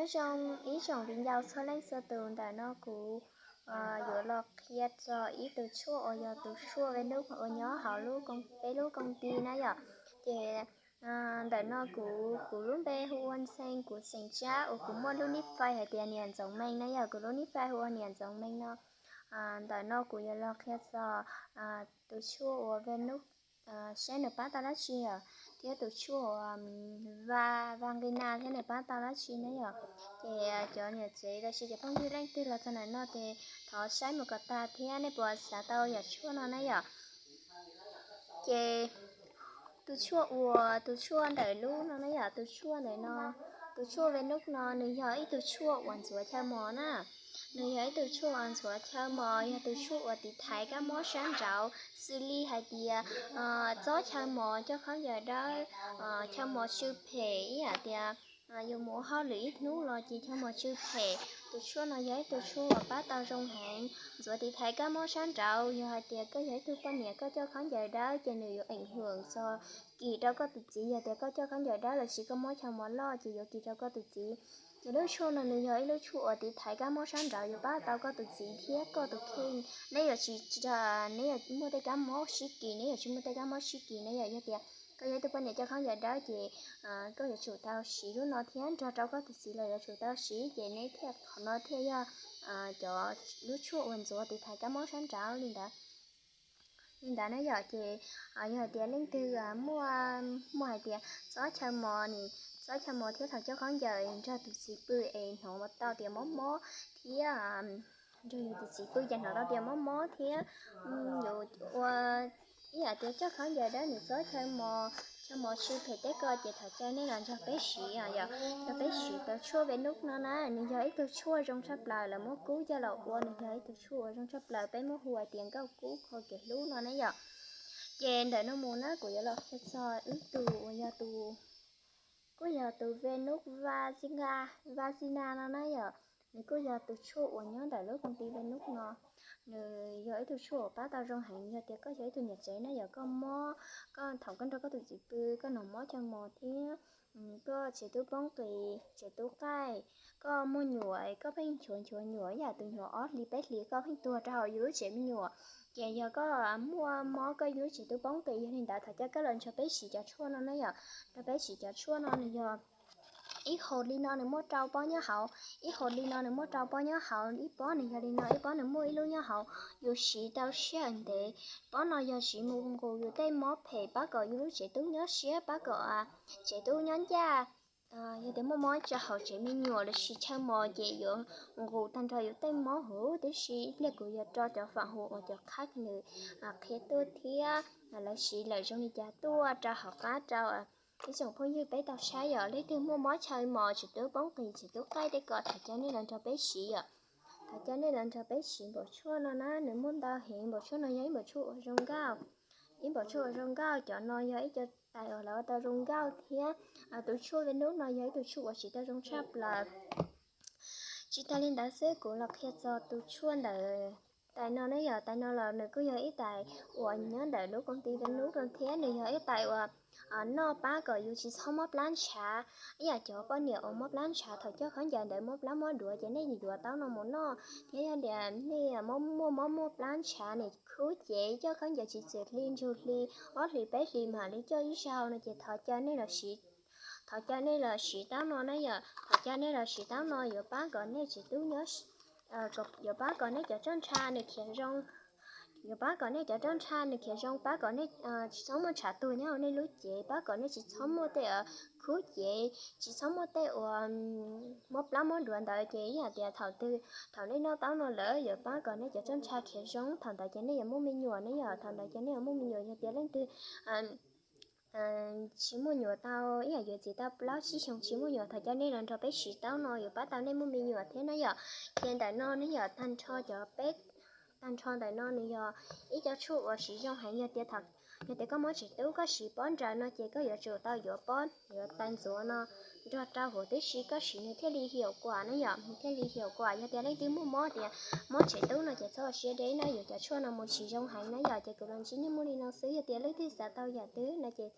Nyob zoo ib tsoom viv ncaus txhua leej txhua tus, ntawm no kuv yuav los qhia txog ib tug tshuaj uas yog tus tshuaj Venus uas nyob hauv lub, peb lub koom tij na yom. Ces ntawm no kuv, kuv lub npe hu ua Ntxhee, kuv xeem Tsab uas kuv muaj lub nick Face hais tias Niam Ntxoov Meej na yom. Kuv lub nick Face hu ua Niam Ntxoov Meej no. Ntawm no kuv yuav los qhia txog tus tshuaj uas Venus saib nws pab tau dab tsi yom, thiab tus tshuaj uas Va, Vanqina thiab nws pab tau dab tsi na yom. Ces cov niam tsev los sis cov phooj ywg leej twg los txog ntawm no ces thov saib mus kom tag thiab nej puas xav tau yam tshuaj no na yom. Ces tus tshuaj uas, tus tshuaj ntawm lub no na yom, tus tshuaj ntawm no, tus tshuaj Venus no nws yog ib tug tshuaj uas ntxuav chaw mos na. Nws yog ib tug tshuaj uas ntxuav chaw mos, yog tus tshuaj uas tiv thaiv kab mob sab nraud, xws li hais tias txob chaw mos coj khaub ncaws dawb, chaw mos tsw phem, ib yam tias yus mus ua hauj lwm ib hnub los ces chaw mos tsw phem. Tus tshuaj no yog ib tug tshuaj uas pab tau zoo heev, ntxuav tiv thaiv kab mob sab nraud. Yog hais tias koj yog ib tug poj niam koj coj khaub ncaws dawb ces nws yuav eem hwm txog kis rau koj tus txiv. Yog tias koj coj khaub ncaws dawb los sis koj mob chaw mos loj ces yuav kis rau koj tus txiv. Ces lub tshuaj no nws yog ib lub tshuaj uas tiv thaiv kab mob sab nraud, yuav pab tau koj tus txiv thiab koj tus kheej. Neb yuav tsis, neb yuav muaj tej kab mob sib kis, neb yuav tsis muaj tej kab mob sib kis na yom. Yog tias koj yog ib tug poj niam coj khaub ncaws dawb ces koj yuav tsum tau siv lub no thiab nrog rau koj tus txiv los yuav tsum tau siv, ces neb thiaj, qhov no thiaj yog cov, lub tshuaj uas ntxuav tiv thaiv kab mob sab nraud li ntawd. Li ntawd na yom. Ces yog hais tias leej twg muaj, muaj hais tias txob chaw mos ni, txob chaw mos thiab thaum coj khaub ncaws nrog tus txiv pw es hnov tau tias mob mob thiab nrog yus tus txiv pw ces hnov tau tias mob mob thiab yuav ua ib yam tias coj khaub ncaws dawb nws txob chaw mos, chaw mos tsw phem tej ko ces thov caw nej los nrog peb siv yom, nrog peb siv tau tshuaj Venus no na. Nws yog ib tug tshuaj zoo tshaj plaws, lawv muab kub coj los ua, nws yog ib tug tshuaj uas zoo tshaj plaws, peb muab hu hais tias nkauj kub qho kev hlub no na yom. Ces ntawm no mus na kuv yuav los qhia txog ib tug uas yog tus, kuj yog tus Venus Vagina, Vagina no na yom. Nws kuj yog tus tshuaj uas nyob ntawm lub koom tij Venus no. Nws yog ib tug tshuaj uas pab tau zoo heev yog tias koj yog ib tug niam tsev na yom, koj mob, koj thaum koj nrog koj tus txiv pw koj hnov mob chaw mos thiab koj tsev tub poob qis, tsev tub qaij, koj muaj nyuam, koj pheej nchuav nchuav nyuam ib yam tus nyuam ob hlis peb hlis koj pheej tuag rau hauv yus lub tsev me nyuam. Ces yog koj muaj mob koj lub tsev tub poob qis, yog li ntawd thov caw koj los nrog peb siv cov tshuaj no na yom. Nrog peb siv cov tshuaj no nws yog ib hauv li no nws muaj rau pob nyob hauv, ib hauv li no nws muaj rau pob nyob hauv, ib pob nws yog li no, ib pob nws muaj ib lub nyob hauv. Yus siv tau sij hawm ntev, pob no yog siv mus nqus yus tej mob phem, pab kom yus lub tsev tub nyob siab, pab kom tsev tub nyob ncaj. Yog tias muaj mob rau hauv tsev me nyuam los sis chaw mos ces yuav nqus tag nrho yus tej mob huv tib si. Ib pliag kuv yuav rau cov fam huv uas cov qhaib nws qhia tuaj thiab lawv siv lawm zoo li cas tuaj rau hauv qab rau ib tsoom phooj ywg peb tau saib yom. Leej twg muaj mob chaw mos, tsev tub poob qis, tsev tub qaij tej ko, thov caw nej los nrog peb siv yom. Thov caw nej los nrog peb siv npaum tshuaj no na, nws muaj ntau heev. Npaum tshuaj no yog ib npaum tshuaj uas zoo nkauj, ib npaum tshuaj uas zoo nkauj. Cov no yog ib co tais uas lawv ua tau zoo nkauj thiab tus tshuaj Venus no yog ib tug tshuaj uas siv tau zoo tshaj plaws. Tsis tas li ntawd xwb, kuv los qhia txog tus tshuaj ntawm tais no na yom. Tais no los nws kuj yog ib tais uas nyob ntawm lub koom tij Venus no thiab nws yog ib tais uas noj pab kom yus tsis txhob mob plab ntshav. Ib yam cov poj niam uas mob plab ntshav thaum coj khaub ncaws ntawd mob plab mob duav ces nej yuav taub no mus noj. Thiab yog tias nej muaj mob mob plab ntshav, nej khub cev coj khaub ncaws tsis txwm hli, ntsug hli, ob hlis peb hlis mam li coj ib zaug no ces thov caw nej los siv, thov caw nej los siv taub no na yom. Thov caw nej los siv taub no yuav pab kom nej tsev tub nyob, yuav pab kom nej cov roj ntsha nws khiav zoo, yuav pab kom nej cov roj ntsha nws khiav zoo, pab kom nej tsis txhob muaj ntshav tuag nyob hauv nej lub cev, pab kom nej tsis txhob muaj tej khub cev, tsis txhob muaj tej uas mob plab mob duav ntawd. Ces ib yam tias thaum twg, thaum nej noj taub no lawm yuav pab kom nej cov roj ntsha khiav zoo, thaum ntawd ces nej yuav muaj me nyuam ne yom. Thaum ntawd ces nej yuav muaj me nyuam. Yog tias leej twg tsis muaj nyuam tau ib yam yuav txiv tau plaub tsib xyoos tsis muaj nyuam, thov caw nej los nrog peb siv taub no yuav pab tau nej muaj me nyuam thiab na yom. Ces ntawm no ne yom, tag nrho cov peb, tag nrho ntawm no nws yog ib co tshuaj uas siv zoo heev. Yog tias thaum, yog tias koj mob tsev tub koj siv pob nraws no ces koj yuav tsum tau yuav pob, yuav tais ntxuav no nrog rau huv tib si koj siv nws thiaj li hiaum kuam na yom, nws thiaj li hiaum kuam. Yog tias leej twg muaj mob tias mob tsev tub no ces txhob ua siab deb na, yuav cov tshuaj no mus siv zoo heev na yom. Ces kuv los ntsib nej muaj li no xwb, yog tias leej twg xav tau yam twg no ces